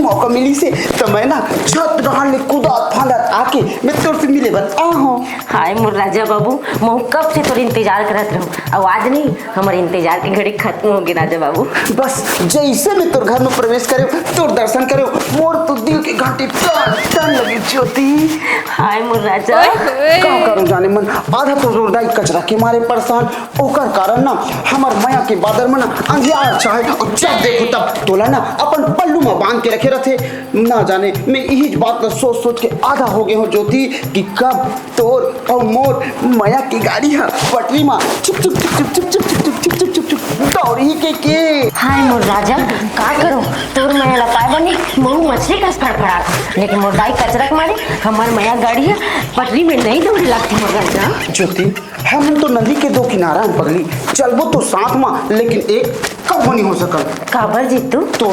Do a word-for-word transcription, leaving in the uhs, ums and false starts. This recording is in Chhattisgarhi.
मौका मिलिस हे, त मैं ना छत डहान ले कूदत फांदत आके मैं तोर से मिले बर आहूं। हाय मोर राजा बाबू, महूं कब से तोर इंतजार करत रहूं, अउ आज नहीं, हमर इंतजार के घड़ी खत्म होगे राजा बाबू। बस जइसे मैं तोर घर में प्रवेश करेंव, तोर दर्शन करेंव, मोर तो दिल के घंटी टन टन लगे ज्योति। हाय मोर राजा। ओए होए। का करूं जाने मन, आधा तो मोर दाई कचरा के मारे परेशान, ओकर कारण ना हमर मया के बादर में ना अंधियार छाए, अउ जब देखो तब तोला ना अपन पल्लू में बांध के रखे रथे। ना जाने मैं इही बात ला सोच सोच के आधा हो गे हूं ज्योति, कि कब तोर अउ मोर मया के गाड़ी ह पटरी में चुप चुप चुप चुप चुप चुप चुप चुप चुप चुप चुप चुप दौड़ही के के। हाय मोर राजा, का करो, तोर मया ला पाए बने महूं मछली कस फड़फड़ात हूं, लेकिन मोर दाई कचरा के मारे हमर मया गाड़ी ह पटरी में नहीं दौड़े लगती मोर राजा। ज्योति, हमन तो नदी के दो किनारा हन पगली, चलबो तो साथ मा, लेकिन एक कभू नहीं हो सकल। काबर जीतू? तोर